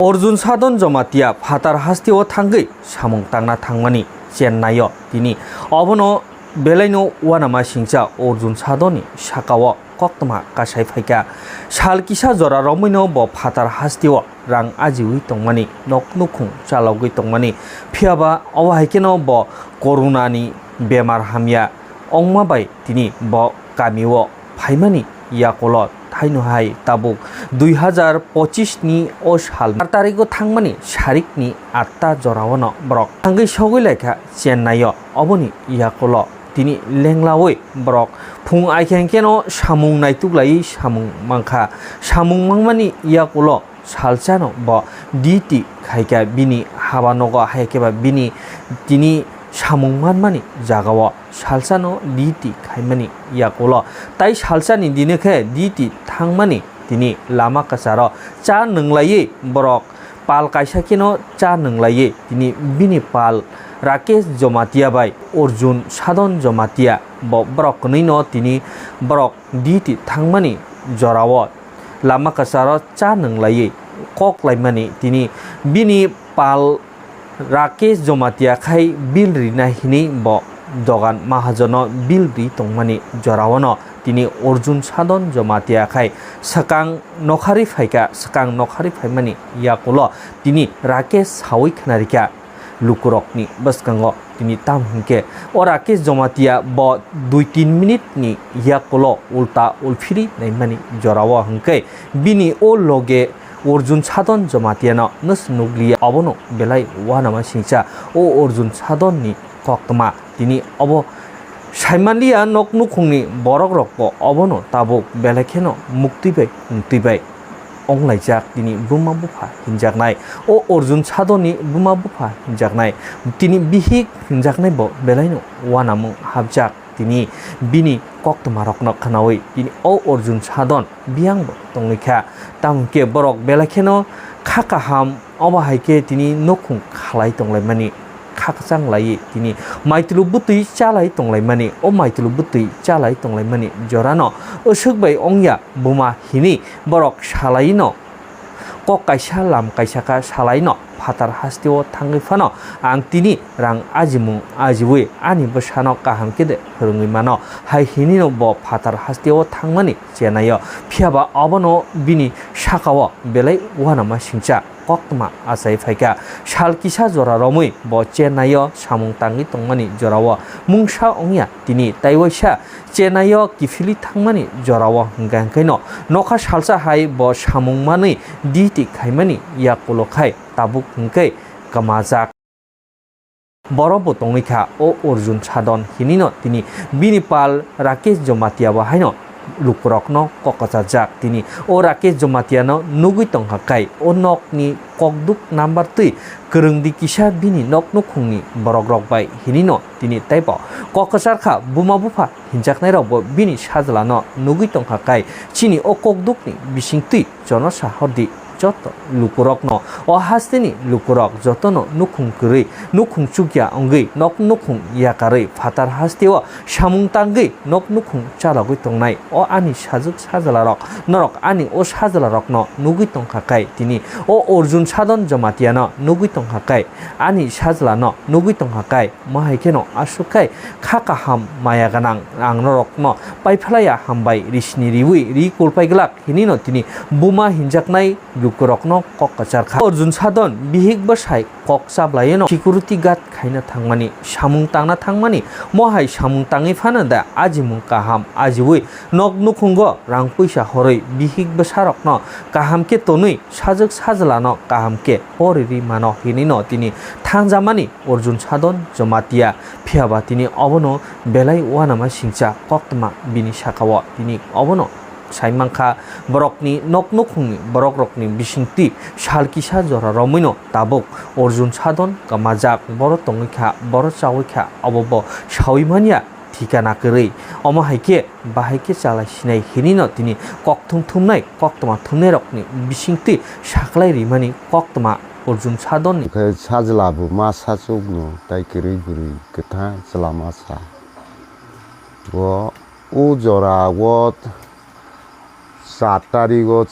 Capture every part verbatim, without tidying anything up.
Arjun Sadon Jamatia phatar hasteo thangwi samung tangna thangmani Chennai-o tini. Obono belaino uanama singcha Arjun Sadonni sakao koktwma kasai phaikha. Sal kisa jora romwino bo phatar hasteo rang ajiwi tongmani, nok nukhung chalogwi tongmani. Phiyaba obo hai kheno bo corona ni bemar hamya ongma bai tini bo kamio phaimani yakulo thaino hai tabuk dui hazar pochis ni o sal ar tarigo thangmani sarikni atta joraono borok thangwi sogwi laikha Chennai-o. Oboni yakulo tini lenglawi borok phung aikha hwnkhe no samung naituklaiwi samung mankha. Samung mangmani yakulo salsano bo duty khaikha bini haba nogo, hai khe ba bini tini samung manmani jagao salsano duty khaimani yakulo. Tai salsani dino khe duty thangmani tini lama kwcharo cha nwnglaiwi borok pal kaisa kheno cha nwnglaiwi tini bini pal Rakesh Jomatia bai Arjun Sadon Jomatia bo borok kwnwino tini borok duty thangmani jorao lama kwcharo cha nwnglaiwi kok laimani tini bini pal Rakesh Jomatia khai bill rina hinwi bo dogan mahajono bill ri tongmani joraono tini Arjun Sadon Jomatia khai swkang nokhari phaikha. Swkang nokhari phaimani yakulo tini Rakesh sawi khnarikha lukurokni bwskango. Tini tamo hwnkhe o Rakesh Jomatia bo dui tin minute ni yakulo ulta ulphiri naimani jorao hwnkhe bini o loge Arjun Sadon Jomatiano nws nukliya, obono belai uanama singcha o Arjun Sadonni koktwma. Tini obo saimanliya nok nukhungni borokrokbo obono tabuk belai kheno muktwi bai wngtwi bai onglaijak, tini buma bupha hinjaknai. O Arjun Sadonni buma bupha hinjaknai, tini bihik hinjaknai bo belaino uanamung hapjak. Tini bini koktwmarokno khnaui tini o Arjun Sadon biyangbo tongwi kha. Tamo hwnkhe borok belai kheno kha kaham, obo hai khe tini nukhung khalai tonglaimani, kha kwchang laiwi tini maitwlwi bwtwi chalai tonglaimani, o maitwlwi bwtwi chalai tonglaimani jorano aswk bai ongya buma hinwi borok salaino kok kaisa lam kaisa kha salaino phatar hasteo thangwi phano ang tini rang ajimung ajiwi ani bwsano kaham khe de phwrwngwi mano hai hinwino bo phatar hasteo thangmani Chennai-o. Phiyaba obono bini sakao belai uanama singcha koktwma achai phaikha. Sal kisa jora romwi bo Chennai-o samung tangwi tongmani jorao mungsa ongya tini, tei waisa Chennai-o kiphilwi thangmani jorao hwnkha hwnkhaino nokha salsa hai bo samung manwi duty khaimani yakulo khai tabuk hwnkhe kwmajak. Borok bo tongwi kha o Arjun Sadon hinwino tini bini pal Rakesh Jomatia bo haino lukurokno kok kwchajak. Tini o Rakesh Jomatiano nugwi tongkha khai o nokni kokduk number twi kwrwngdi kisa bini nok nukhungni borokrok bai hinwino tini teibo kok kwchar kha. Buma bupha hinjaknairokbo bini sajlano nugwi tongkha khai chini o kokdukni bisingtwi jono sahordi joto lukurokno. O hasteni lukurok jotono nukhung kwrwi, nukhung chukya wngwi, nok nukhung yakarwi, phatar hasteo samung tangwi, nok nukhung chalogwi tongnai o ani sajwk sajlarok, norok ani o sajlarokno nugwi tongkha khai tini o Arjun Sadon Jamatiano nugwi tongkha khai, ani sajlano nugwi tongkha khai, mo hai kheno aswk khai kha kaham maya gwnang ang norokno paiphlaiya hambai risni riwi ri kulpai glak hinwino tini buma hinjaknai lukurokno kok kwchar kha. Arjun Sadon bihik bwsai kok chablaiwino security guard khaina thangmani, samung tangna thangmani, mo hai samung tangwi phano da ajimung kaham ajiwi nok nukhungo rang puisa horwi bihik bwsarokno kaham khe tonwi sajwk sajlano kaham khe poriri mano hinwino tini thangjamani Arjun Sadon Jamatia. Phiyaba tini obono belai uanama singcha koktwma bini sakao tini obono sai mankha, borokni nok nukhungni borokrokni bisingtwi sal kisa jora romwino tabuk Arjun Sadon kwmajak, boro tongwi kha, boro chawi kha, obo bo sawi manya thikana kwrwi. Omo hai khe bahai khe chalai sinai hinwino tini kok thum thumnai, koktwma thumnairokni bisingtwi saklai rimani koktwma Arjun Sadonni. Khe sajla bo ma sachukno tai kwrwi bwrwi kwthang chwla masa. Bo o jora o char tarigo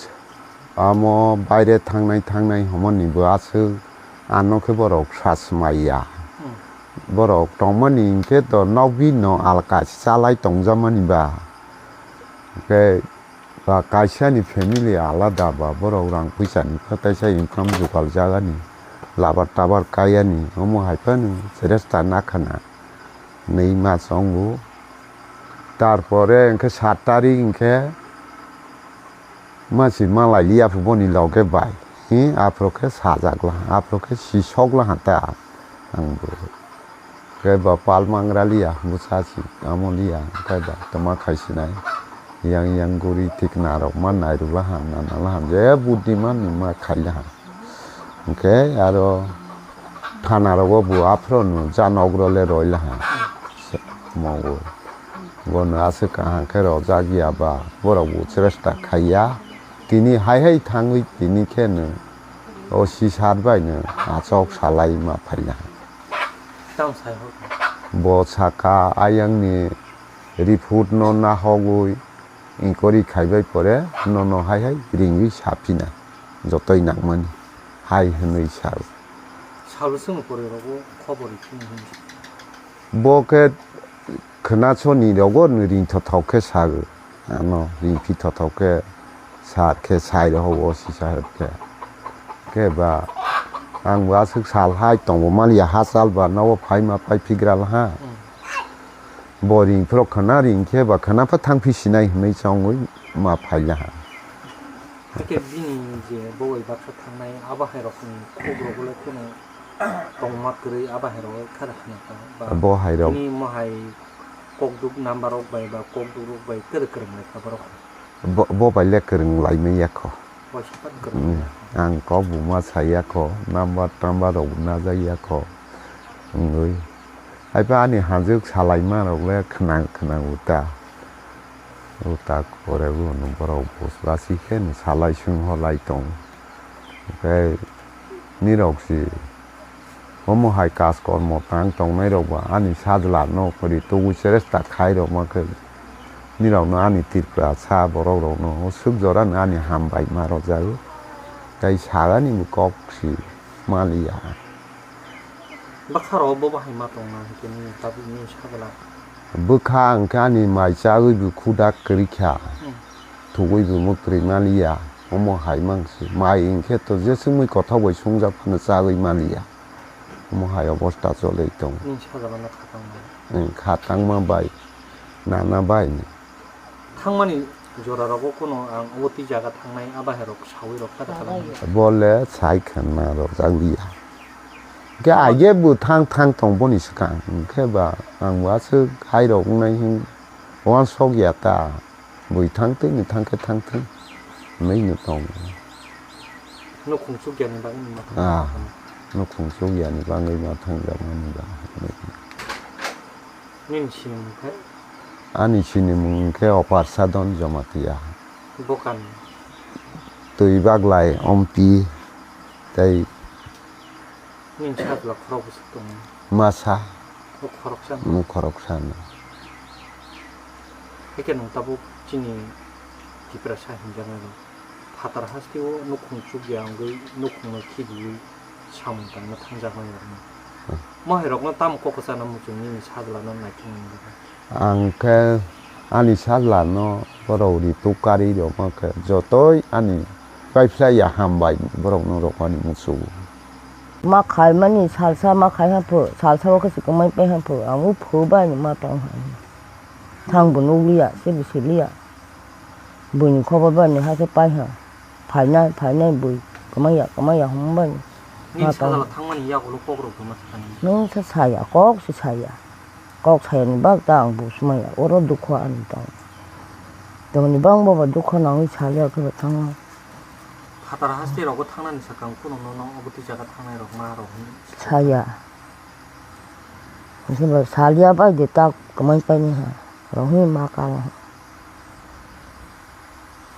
Amo baire thangnai thangnai hwnmani bo aswk ano khe borok sasmaiya. Hmm. Borok tongmani hinkhe to nokbi no alka chalai tongjakmani ba. Hinkhe ba kaisani family alada ba borok rang puisa ni khe taisa income jugal jagani labar tabar kayani omo hai phano cheresta nakhana nwi ma chongo. Tarpore hinkhe sat tarik hinkhe masi malai liya phu boni loge bai. Hi, aphuru khe sajak laha, aphuru khe sisok laha ta ang bo. Khe ba pal mangra liya, bwsa si amo liya, khe ba toma khai sinai. Yang yang guri thik narok ma nairu laha, nana laha, je buddi man ni ma khai laha. Hinkhe aro thana rogo bo aphuru no janok role roi laha. Mogo. Bono aswk kaham khe rojak ya ba, borok bo cheresta khaiya. Tini hai hai thangwi tini khe no o sisar bai no achok salai ma phaina. Tamo sai hor. Bo saka ayang ni report no nahogwi inquiry khaibai pore nono hai hai ringwi saphina jotoi nangmani hai hwnwi sao. Salo chwng pore rogo khobor rikhe hwnwi. Bo khe khwnaso ni rogo no ringthothok khe sao. Ano ringphi thothok khe sar khe sai rohor o sisa hwt khe. Khe ba ang bo aswk sal hai tongo maliya hachal ba nogo phaima pai phigra laha. Hmm. Bo ring phuru khwna ring khe ba khwna pha thang phi sinai hwnwi chongwi ma phai laha. Hakhe bini je bo bai baksa thangnai abo hai rokni khuk rok le kheno tongma kwrwi abo hai rok khe khna kha ba. Bo hai rok. Bini mo hai kokduk number rok bai ba kokduk rok bai kwrwi kwrwng lai kha borok. Bo, bo bai le kwrwng lai manya kho. Waisa pan kwrwng. Hmm. Ang kok bo ma saya kho, number tamber rok bo najak ya kho. Wngwi. Haiba ani hajwk salaima rok le khwnang khwnang uta. Uta pore bo no borok bus basi khe no salai sung holai tong. Hwnkhe nirok si omo hai kaj kormo tang tongnai rok ba ani sajla no kwrwi tugui cheresta khai rok ma khe nirok no ani Tripura sa borok rok no o swk jora no ani hambai ma rwjago tei sagani bo kok si maliya. Bwkha rok bo bahai ma tongna hwnkhe nini tabuk nini sajla. Bwkha hwnkhe ani mai chagwi bo khudak kwrwi kha. Hmm. Thugwi bo mwkhwrwi maliya, omo hai mang se. Mai hinkhe to jeswk mui kothok bai sungjak phano chagwi maliya. Omo hai obosta choli tongo. Nini sajla no khatang bai. Wng, khatangma bai, nana bai. Thangmani jora rogo kuno ang obo twi jaga thangnai, a bahai rok sawi rok kha da kha. Bo le sai khna rok jak liya. Hwnkhe aige bo thang thang tong boni swkang. Hwnkhe ba ang bo aswk hai rok wngnai hwn uansuk ya ta. Bui thang twi ni thang khe thang thwi. Hwnwi no tong. Nukhung chukya ni bagwi ni ma thang. Ah, nukhung chukya ni bagwi ma thang jak mani ba. Nini sinimung khe? Ani sinimung khe Opar Sadon Jamatia. Bokan? Twi Baglai, Ompi, tei. Nini sajla khorok bwswk tongo? Masa. O khoroksa no? Nung khoroksa no. Hakhe nwng tabuk chini Tiprasa hinjaknai rok. Phatar hasteo nukhung chukya wngwi nukhungno khibiwi samung tangna thangjaknai rokno. Hmm. Mo hai rokno tamo kok kwchana muchung nini sajlano naithoknani bagwi? Ang khe ani sajlano borok rituk karwi rwma khe jotoi ani paiphlaiya hambai borokno rwmani muchungo. Ma khaimani salsa ma khai ha pho, salsa o khe se kwmai pai ha pho, ang o pho bai no ma tong ha. Thang bo nukliya, se bo siliya. Buini khobor bai ni hakhe pai ha. Phainai, phainai bui. Kwmai ya, kwmai ya hwnwi bai ni. Nini ma tong sajla ha. Thangmani yagulo kok rok tongma sakani. Nwng se saya, kok se saya. Kok saya ni bak ta ang bo swmai ya. Oro dukho ani tong. Tongni bang bo ba dukho nangwi saliya khe bo thangma. Phatar haste rogo thangnani sakang kuno nono obo twi jaga thangnai rok ma rok hwn. Saya. Hwnkhe bo saliya bai de tak kwmai paini ha. Rohini ma karo.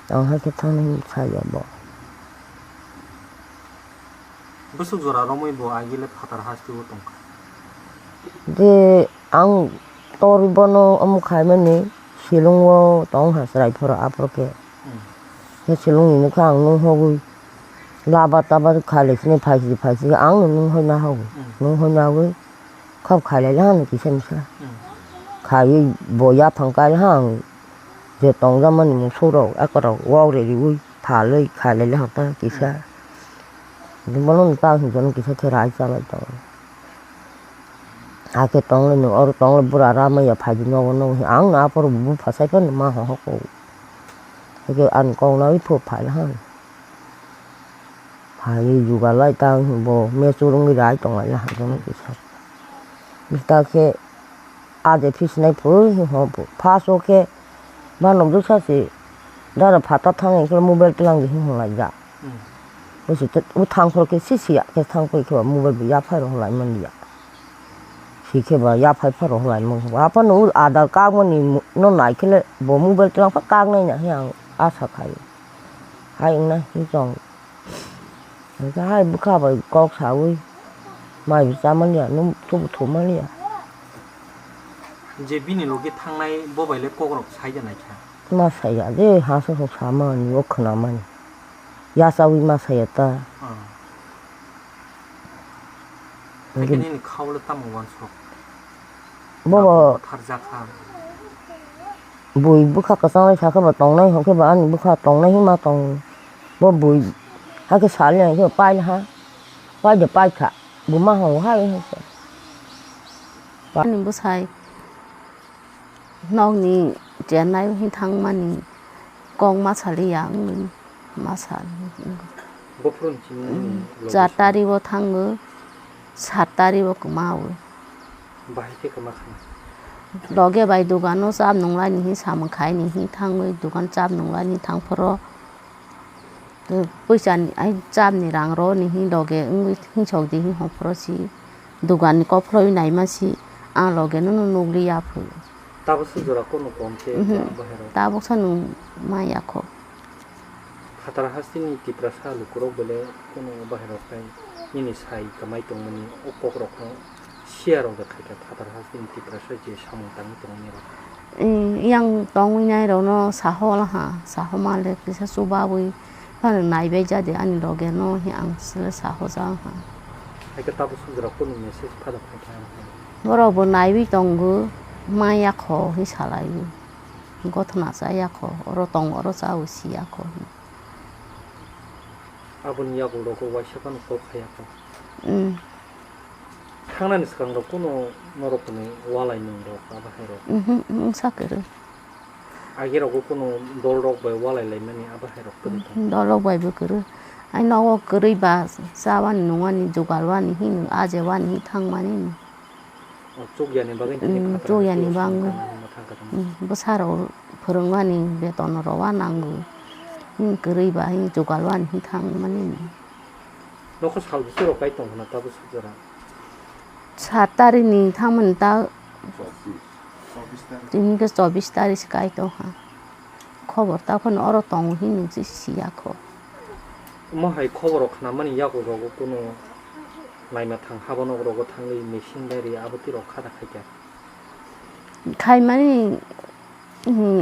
Tong hai khe thangni hwn saya bo. Bwswk jora romwi bo agile phatar hasteo tongkha. Je ang tor bono omo khaimani silung o tong ha chwrai phoro aphuru khe. Hmm. Silongni nokha ang nung hogwi laba taba khailai sini phaisidi phaisidi ang no nung hoi nahogo. Nung hoi nagwi khap khailai hano kisa misa. Khaiwi bo yaphang kaila ang je tongjakmani musuk rok ekorok wak rw riwi phalwi khailai hota kisa. Bono ta hinwi kisa khe rai chalai tongo. Hakhe tonglai no oro tonglai bura ramaiya phaidi nogo nogo ang no aphuru bupha sai phano ma hohoko. Hakhe ani kok nagwi phu phailaha. Phaiwi jugalai ta bo mechur wngwi rai tonglai laha jono kisa. Bwswk khe a je phi sinai phuru hi hwn phu. First o khe ba nokjwk sa se dara phatar thang hwn khe mobile tlang di hwn hwn laijak. Bwswk te u thang phuru khe si si ya khe thang phuru khe ba mobile bo yaphai rw hwn lai man liya. Si khe ba yaphai phai rw hwn lai man. Aphano u adar kak mani no nai khe le bo mobile tlang pha kak nai na hi ang asa khai. Hai wngna hi chong. Hwnkhe hai bwkha bai kok sawi mai bo cha man liya, nung thubu thu man liya. Je bini logi thangnai bo bai le kok rok sai da nai kha. Ma saya je ha sa sa sa mani o khna mani. Ya chawi ma saya ta. Ah. Hwnkhe nini kha o le tamo uansuk? Bo bo tharjak kha. Bui bwkha kwchang lai sakhe bo tongnai, hwnkhe bo ani bwkha tongnai hima tong. Bo bui hakhe sal ya khe pai ha. Pai de pai kha. Bo ma hwngo hai hwnkhe. Ani bwsai nokni chenai hi thangmani kok ma saliya wngwi ma sal. Bophuru ni simi nini logi char song. Tari o thango, sat tari o kwma o. Bahai khe kwma khana. Loge bai dogano chap nunglai ni hi samung khai ni hi thangwi dogan chap nunglai ni thang phoro. Puisa ni ai chap ni rang ro ni hi loge wngwi hingsok di hi hon phoro si dogan ni kok phloi naima si ang loge no nukli ya phu. Tabuk se jora kono kom khe bahai rok. Tabuk sa nung ma ya kho. Phatar hasteni Tiprasa lukurok bele kono bahai rok tai nini sai kamai tongmani o kok rok no share rok da khaikha phatar hasteni Tiprasa je samung tangwi tongmani rok. Yang tongwi nai rok no saho laha, saho male kisa chubawi phano naibai jadi ani loge no hi ang sile saho ja ha. Haikhe tabuk sujra kono message phada phaikha ang hai. Borok bo naiwi tongo ma ya kho hi salai. Gothona cha ya kho, oro tong, oro cha o si ya kho. Aboni yagulo khe waisa phano kok kha ya kho. Thangnani swkang rok kuno norok ni walai nung rok abo hai rok. Wngsa kwrwi. Agi rogo kuno dol rok bai walai laimani abo hai rok kwrwi tong. Dol rok bai bo kwrwi. Ai nogo kwrwi ba cha wani nung wani jugal wani hin aje wani hin thang mani. Chukya ni bagwi chini phataro chukya ni bagwi. Bwsarok phwrwngmani beton rw uanango. Kwrwi ba jugal uani thangmani. Nokho sal bwswk rok kai tong khna tabuk sujora. Sat tarik ni thangmani ta. Tini khe chobis tarik se kai tong kha. Khobor ta phano oro tongo hinwi se siya kho. Omo hai khobor rok khnamani yago rogo kuno naima thang habo nok rogo thangwi machine bai ri abo twi rok khada khaikha. Khaimani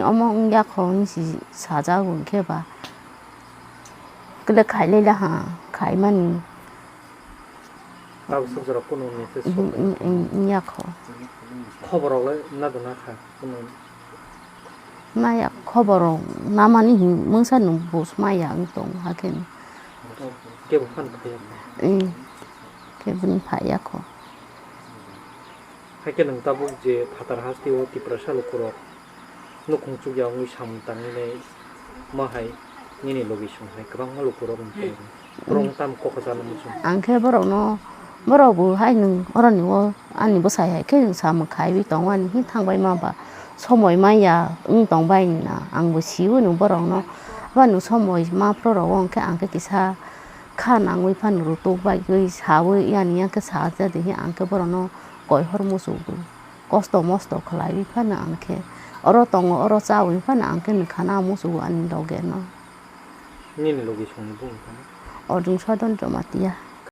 omo wngya kho hinwi si sajago hwnkhe ba. Kle khailai laha khaimani. Tabuk sukjak rok kunu message sok bai. Wngya kho. Khobor rok lai nadona kha kunu. Maya khobor rok namani hin mungsa nung bus maya wng tong hakhe. Kebo phan phaiya kho. Kebo ni phaiya kho. Hakhe nwng tabuk je phatar haste o Tiprasa lukurok nukhung chukya wngwi samung tangwi nai ma hai nini logi song hai kwbangma lukurok wng tongo. Borok tamo kok kwchangma muchung. Ang khe borokno, borok bo hai nwng oroni o ani bwsai hai khe nwng samung khaiwi tongo ani hin thangbai ma ba somoi manya wng tongbai na ang bo sio nwng borokno. Abo nwng somoi ma phuru rok o hwnkhe ang khe kisa kha nangwi phano rutuk bai gwi sawi yani yang khe sajadi hin ang khe borokno koi hor muchungo. Kosto mosto khlaiwi phano ang khe oro tongo, oro chawi phano ang khe nukha na muchungo ani loge no. Nini logi songni bumung phano? Odung Sodon Jamatia.